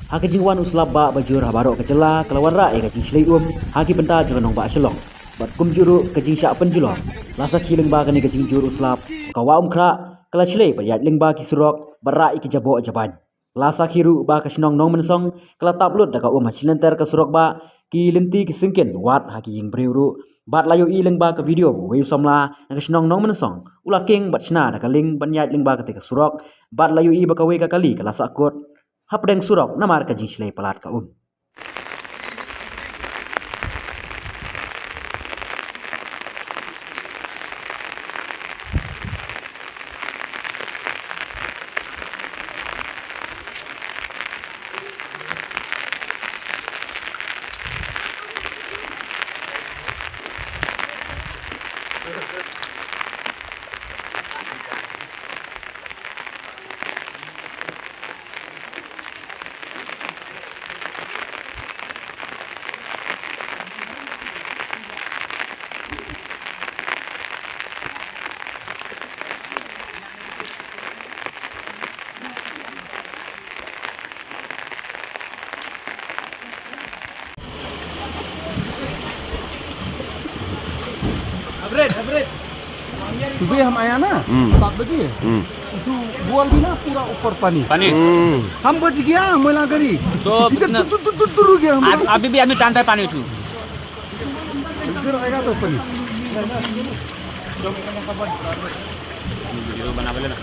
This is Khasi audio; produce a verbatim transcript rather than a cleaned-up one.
Ha ka jingwan u slap bah ba jur ha baroh ka jylla, ka la wanrah ïa ka jingshlei um ha ki bynta jong ka nongbah Shillong. Bad kumjuh ruh ka jingshah pynjulor la sakhi lyngba kane ka jingjur u slap, ka Wah Umkhrah, ka la shlei bad ïaid lyngba ki surok bad rah ïa ki jaboh jabain. La sakhi ruh ba ka shnong Nongmynsong ka la tap lut da ka um ha shilynter ka surok bah, ki lynti ki syngkien wat ha ki ïing briew ruh. Bad la ïohi lyngba ka video ba uwei u samla na ka shnong Nongmynsong u la king bad shna da ka lieng ban ïaid lyngba katei ka surok. Bad la ïohi ba kawei ka kali ka la sahkut hapdeng surok namar ka jingshlei palat ka um. सुबह हम आया ना, हम्म। सात बजे। हम्म। तो बोल भी ना पूरा ऊपर पानी। पानी। हम्म। हम बच गया, मैला करी। तो इधर कितना, तुर, तुर, तुर, तुर, तुर गया हम। अब, अभी भी आदमी टानता है पानी उठू। इधर आएगा तो पानी। वीडियो बना ले ना।